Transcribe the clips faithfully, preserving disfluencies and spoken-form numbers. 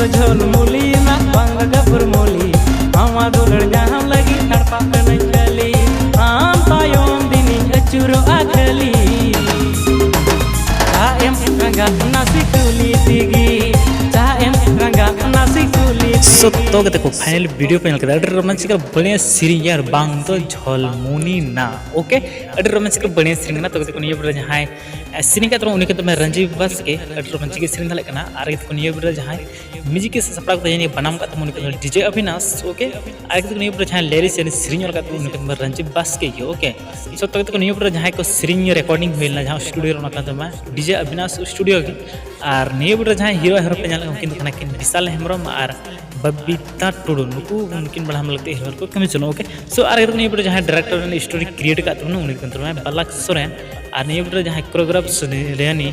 ᱡᱷᱚᱞ ᱢᱩᱞᱤ ᱨᱮᱱᱟᱜ ᱵᱟᱝ ᱞᱟᱜᱟ ᱯᱷᱚᱨᱢᱩᱞᱤ, ᱟᱢᱟ ᱫᱩᱞᱟᱹᱲ ᱧᱟᱢ ᱞᱟᱹᱜᱤᱫ ᱛᱟᱲᱯᱟᱜ ᱠᱟᱹᱱᱟᱹᱧ ᱠᱷᱟᱹᱞᱤ᱾ ᱟᱢ ᱛᱟᱭᱚᱢ ᱫᱤᱱᱤᱧ ᱟᱹᱪᱩᱨᱚᱜᱼᱟ ᱠᱷᱟᱹᱞᱤ᱾ ᱪᱟ ᱮᱢ ᱨᱟᱸᱜᱟ ᱱᱟᱥᱮ ᱠᱩᱞᱤ ᱛᱮᱜᱮ, ᱪᱟ ᱮᱢ ᱨᱟᱸᱜᱟ ᱱᱟᱥᱮ ᱠᱩᱞᱤ ᱛᱮᱜᱮ᱾ ᱥᱚᱛᱛᱚ ᱠᱟᱛᱮ ᱠᱚ ᱯᱷᱟᱭᱱᱟᱞ ᱵᱷᱤᱰᱤᱭᱳ ᱯᱮ ᱧᱮᱞ ᱠᱮᱫᱟ, ᱟᱹᱰᱤ ᱨᱳᱢᱟᱱᱪᱤᱠ ᱟᱨ ᱵᱟᱹᱲᱤᱭᱟ ᱥᱮᱨᱮᱧ ᱟᱨ ᱵᱟᱝ ᱫᱚ ᱡᱷᱚᱞ ᱢᱩᱱᱤ ᱱᱟ᱾ ᱳᱠᱮ, ᱟᱹᱰᱤ ᱨᱳᱢᱟᱱᱪᱤᱠ ᱟᱨ ᱵᱟᱹᱲᱤᱭᱟ ᱥᱮᱨᱮᱧ ᱠᱟᱱᱟ᱾ ᱛᱚ ᱠᱟᱛᱮ ᱠᱚ ᱱᱤᱭᱟᱹ ᱵᱮᱲᱟ ᱡᱟᱦᱟᱸᱭ ᱥᱮᱨᱮᱧ ᱠᱟᱜ ᱛᱟᱵᱚᱱᱟ ᱩᱱᱤ ᱠᱟᱱ ᱛᱟᱵᱚᱱᱟ ᱨᱟᱡᱤᱵ ᱵᱟᱥᱠᱮ, ᱟᱹᱰᱤ ᱨᱳᱢᱟᱱᱪᱤᱠ ᱜᱮ ᱥᱮᱨᱮᱧ ᱫᱟᱲᱮᱭᱟᱜ ᱠᱟᱱᱟ᱾ ᱟᱨ ᱠᱚ ᱱᱤᱭᱟᱹ ᱵᱮᱲᱟ ᱡᱟᱦᱟᱸᱭ ᱢᱤᱭᱩᱡᱤᱠ ᱮ ᱥᱟᱯᱲᱟᱣ ᱠᱟᱛᱮ ᱡᱟᱦᱟᱸᱭ ᱵᱟᱱᱟᱢ ᱠᱟᱜ ᱛᱟᱵᱚᱱᱟ ᱩᱱᱤ ᱠᱟᱱ ᱛᱟᱵᱚᱱᱟ ᱰᱤᱡᱮ ᱚᱵᱤᱱᱟᱥ᱾ ᱳᱠᱮ, ᱟᱨ ᱠᱟᱛᱮ ᱠᱚ ᱱᱤᱭᱟᱹ ᱵᱮᱲᱟ ᱡᱟᱦᱟᱸᱭ ᱞᱮᱨᱤᱥ ᱡᱟᱦᱟᱸᱭ ᱥᱮᱨᱮᱧ ᱚᱞ ᱠᱟᱜ ᱛᱟᱵᱚᱱᱟ ᱩᱱᱤ ᱠᱟᱱ ᱛᱟᱵᱚᱱᱟ ᱨᱟᱡᱤᱵ ᱵᱟᱥᱠᱮ ᱜᱮ᱾ ᱳᱠᱮ, ᱥᱚᱛᱛᱚ ᱠᱟᱛᱮ ᱠᱚ ᱱᱤᱭᱟᱹ ᱵᱮᱲᱟ ᱡᱟᱦᱟᱸᱭ ᱠᱚ ᱥᱮᱨᱮᱧ ᱨᱮᱠᱚᱨᱰᱤᱝ ᱦᱩᱭ ᱞᱮᱱᱟ ᱡᱟᱦᱟᱸ ᱥᱴᱩᱰᱤᱭᱳ ᱨᱮ, ᱚᱱᱟ ᱠᱟᱱ ᱛᱟᱵᱚᱱᱟ ᱰᱤᱡᱮ ᱚᱵᱤᱱᱟᱥ ᱥᱴᱩᱰᱤᱭᱳ ᱜᱮ᱾ ᱟᱨ ᱱᱤᱭᱟᱹ ᱵᱮᱲᱟ ᱡᱟᱦᱟᱸᱭ ᱦᱤᱨᱳ ᱦᱤᱨᱳ ᱯᱮ ᱧᱮᱞ ᱠᱟᱱᱟ ᱩᱱᱠᱤᱱ ᱫᱚ ᱠᱟᱱᱟ ᱠᱤᱱ ᱵᱤᱥᱟᱞ ᱦᱮᱢᱵᱨᱚᱢ ᱟᱨ ᱵᱟᱵᱤᱛᱟ ᱴᱩᱰᱩ, ᱱᱩᱠᱩ ᱩᱱᱠᱤᱱ ᱵᱮᱲᱟ ᱦᱟᱢᱞᱟ ᱠᱟᱛᱮ ᱦᱤᱨᱳ ᱠᱚ ᱠᱟᱹᱢᱤ ᱪᱚᱱᱚᱜ᱾ ᱳᱠᱮ, ᱥᱳ ᱟᱨ ᱱᱤᱭᱟᱹ ᱵᱮᱲᱟ ᱡᱟᱦᱟᱸᱭ ᱰᱟᱭᱨᱮᱠᱴᱚᱨ ᱨᱮᱱ ᱥᱴᱳᱨᱤ ᱠᱨᱤᱭᱮᱴ ᱟᱠᱟᱫ ᱛᱟᱵᱚᱱᱟ ᱩᱱᱤ ᱠᱟᱱ ᱛᱟᱵᱚᱱᱟ ᱵᱟᱞᱟᱠ ᱥᱚᱨᱮᱱ, ᱟᱨ ᱱᱤᱭᱟᱹ ᱵᱮᱲᱟ ᱡᱟᱦᱟᱸᱭ ᱠᱳᱨᱳᱜᱨᱟᱯᱷ ᱥᱮ ᱨᱮᱭᱟᱱᱤ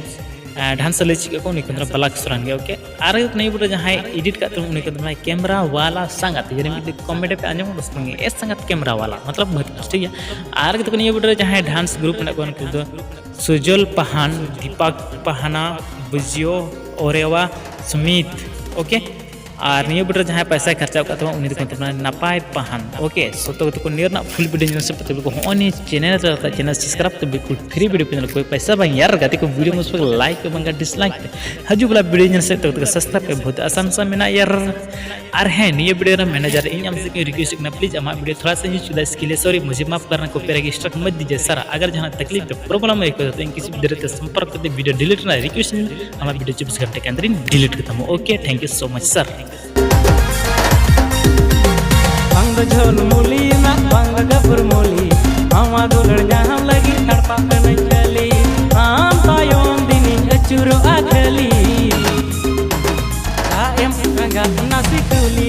ᱰᱟᱱᱥ ᱞᱟᱹᱭ ᱪᱮᱫ ᱠᱚ ᱩᱱᱤ ᱠᱟᱱ ᱛᱟᱵᱚᱱᱟ ᱵᱟᱞᱟᱠ ᱥᱚᱨᱮᱱ ᱜᱮ᱾ ᱳᱠᱮ, ᱟᱨ ᱱᱤᱭᱟᱹ ᱵᱮᱲᱟ ᱡᱟᱦᱟᱸᱭ ᱮᱰᱤᱴ ᱠᱟᱜ ᱛᱟᱵᱚᱱᱟ ᱩᱱᱤ ᱠᱟᱱ ᱛᱟᱵᱚᱱᱟ ᱠᱮᱢᱨᱟ ᱣᱟᱞᱟ ᱥᱟᱸᱜᱟᱛ, ᱡᱟᱦᱟᱸ ᱢᱤᱫᱴᱮᱱ ᱠᱚᱢᱮᱰᱤ ᱯᱮ ᱟᱸᱡᱚᱢ ᱠᱟᱫᱟ ᱥᱮ ᱵᱟᱝ? ᱮ ᱥᱟᱸᱜᱟᱛ ᱠᱮᱢᱨᱟ ᱣᱟᱞᱟ, ᱢᱚᱛᱞᱚᱵ ᱵᱷᱟᱹᱜᱤ, ᱴᱷᱤᱠ ᱜᱮᱭᱟ᱾ ᱟᱨ ᱠᱟᱛᱮ ᱠᱚ ᱱᱤᱭᱟᱹ ᱵᱮᱲᱟ ᱨᱮ ᱡᱟᱦᱟᱸᱭ ᱰᱟᱱᱥ ᱜᱨᱩᱯ ᱢᱮᱱᱟᱜ ᱠᱚᱣᱟ ᱩᱱᱠᱩ ᱫᱚ ᱥᱩᱡᱚᱞ ᱯᱟᱦᱟᱱ, ᱫᱤᱯᱟᱠ ᱯᱟᱦᱟᱱᱟ, ᱵᱩᱡᱤᱭᱳ, ᱚᱨᱮᱣᱟ, ᱥᱩᱢᱤᱛ᱾ ᱳᱠᱮ, ᱟᱨ ᱱᱤᱭᱟᱹ ᱵᱮᱲᱟ ᱨᱮ ᱡᱟᱦᱟᱸᱭ ᱯᱚᱭᱥᱟᱭ ᱠᱷᱚᱨᱪᱟ ᱟᱠᱟᱫ ᱛᱟᱵᱚᱱᱟ ᱩᱱᱤ ᱫᱚᱠᱚ ᱢᱮᱛᱟᱭ ᱠᱟᱱᱟ ᱱᱟᱯᱟᱭ ᱯᱟᱦᱟᱱ᱾ ᱳᱠᱮ, ᱥᱚᱛᱚ ᱠᱟᱛᱮ ᱠᱚ ᱱᱤᱭᱟᱹ ᱨᱮᱱᱟᱜ ᱯᱷᱩᱞ ᱵᱷᱤᱰᱤᱭᱳ ᱧᱮᱞ ᱥᱮ ᱯᱟᱛᱮ ᱠᱚ ᱦᱚᱸᱜᱼᱚᱭ ᱱᱤᱭᱟᱹ ᱪᱮᱱᱮᱞ ᱨᱮ ᱪᱮᱱᱮᱞ ᱥᱟᱵᱥᱠᱨᱟᱭᱤᱵ ᱛᱮ ᱵᱤᱞᱠᱩᱞ ᱯᱷᱨᱤ ᱵᱷᱤᱰᱤᱭᱳ ᱯᱮ ᱧᱮᱞ ᱠᱚᱣᱟ, ᱯᱚᱭᱥᱟ ᱵᱟᱝ ᱭᱟᱨ, ᱜᱟᱛᱮ ᱠᱚ ᱵᱷᱤᱰᱤᱭᱳ ᱢᱚᱡᱽ ᱯᱮ ᱞᱟᱭᱤᱠ ᱯᱮ ᱵᱟᱝ ᱰᱤᱥᱞᱟᱭᱤᱠ ᱯᱮ᱾ ᱦᱤᱡᱩᱜ ᱵᱚᱞᱟ ᱵᱷᱤᱰᱤᱭᱳ ᱧᱮᱞ ᱥᱮ ᱛᱚ ᱠᱟᱛᱮ ᱥᱟᱵᱥᱠᱨᱟᱭᱤᱵ ᱯᱮ, ᱵᱚᱦᱩᱛ ᱟᱥᱟᱱ ᱥᱟ ᱢᱮᱱᱟᱜ ᱭᱟᱨ᱾ ᱟᱨ ᱦᱮᱸ, ᱱᱤᱭᱟᱹ ᱵᱷᱤᱰᱤᱭᱳ ᱨᱮ ᱢᱮᱱᱮᱡᱟᱨ ᱤᱧ ᱟᱢ ᱥᱮᱫ ᱠᱷᱚᱱ ᱨᱤᱠᱩᱭᱮᱥᱴ ᱠᱟᱱᱟ, ᱯᱞᱤᱡ ᱟᱢᱟᱜ ᱵᱷᱤᱰᱤᱭᱳ ᱛᱷᱚᱲᱟ ᱥᱟ ᱧᱩ ᱪᱩᱫᱟ ᱥᱠᱤᱞ ᱦᱮ, ᱥᱚᱨᱤ, ᱢᱩᱡᱷᱮ ᱢᱟᱯ ᱠᱟᱨᱱᱟ, ᱠᱚᱯᱤᱨᱟᱭᱤᱴ ᱥᱴᱨᱟᱭᱤᱠ ᱢᱚᱛ ᱫᱤᱡᱤᱭᱮ ᱥᱟᱨ᱾ ᱟᱜᱟᱨ ᱡᱟᱦᱟᱱᱟᱜ ᱛᱟᱠᱞᱤᱯ ᱫᱚ ᱯᱨᱚᱵᱞᱮᱢ ᱟᱹᱭᱠᱟᱹᱣ ᱫᱟ ᱛᱚ ᱤᱧ ᱠᱤᱥᱤ ᱵᱷᱤᱰᱤᱭᱳ ᱨᱮ ᱥᱚᱢᱯᱚᱨᱠ ᱠᱟᱛᱮ ᱵᱷᱤᱰᱤᱭᱳ ᱰᱤᱞᱤᱴ ᱨᱮᱱᱟᱜ ᱨᱤᱠᱩᱭᱮᱥᱴ ᱟᱢᱟᱜ ᱵᱷᱤᱰᱤᱭᱳ ᱪᱚᱵᱵᱤᱥ ᱜᱷᱚᱱᱴᱟ ᱠᱮ ᱟᱱᱫᱟᱨ ᱤᱧ ᱰᱤᱞᱤᱴ ᱠᱟᱛᱟᱢᱟ᱾ Okay, thank you so much sir. ᱵᱟᱝ ᱫᱚ ᱡᱷᱚᱞ ᱢᱩᱞᱤ ᱨᱮᱱᱟᱜ ᱵᱟᱝ ᱞᱟᱜᱟ ᱯᱷᱚᱨᱢᱩᱞᱤ, ᱟᱢᱟ ᱫᱩᱞᱟᱹᱲ ᱧᱟᱢ ᱞᱟᱹᱜᱤᱫ ᱛᱟᱲᱯᱟᱜ ᱠᱟᱹᱱᱟᱹᱧ ᱠᱷᱟᱹᱞᱤ᱾ ᱟᱢ ᱛᱟᱭᱚᱢ ᱫᱤᱱᱤᱧ ᱟᱹᱪᱩᱨᱚᱜᱼᱟ ᱠᱷᱟᱹᱞᱤ᱾ ᱪᱟ ᱮᱢ ᱨᱟᱸᱜᱟ ᱱᱟᱥᱮ ᱠᱩᱞᱤ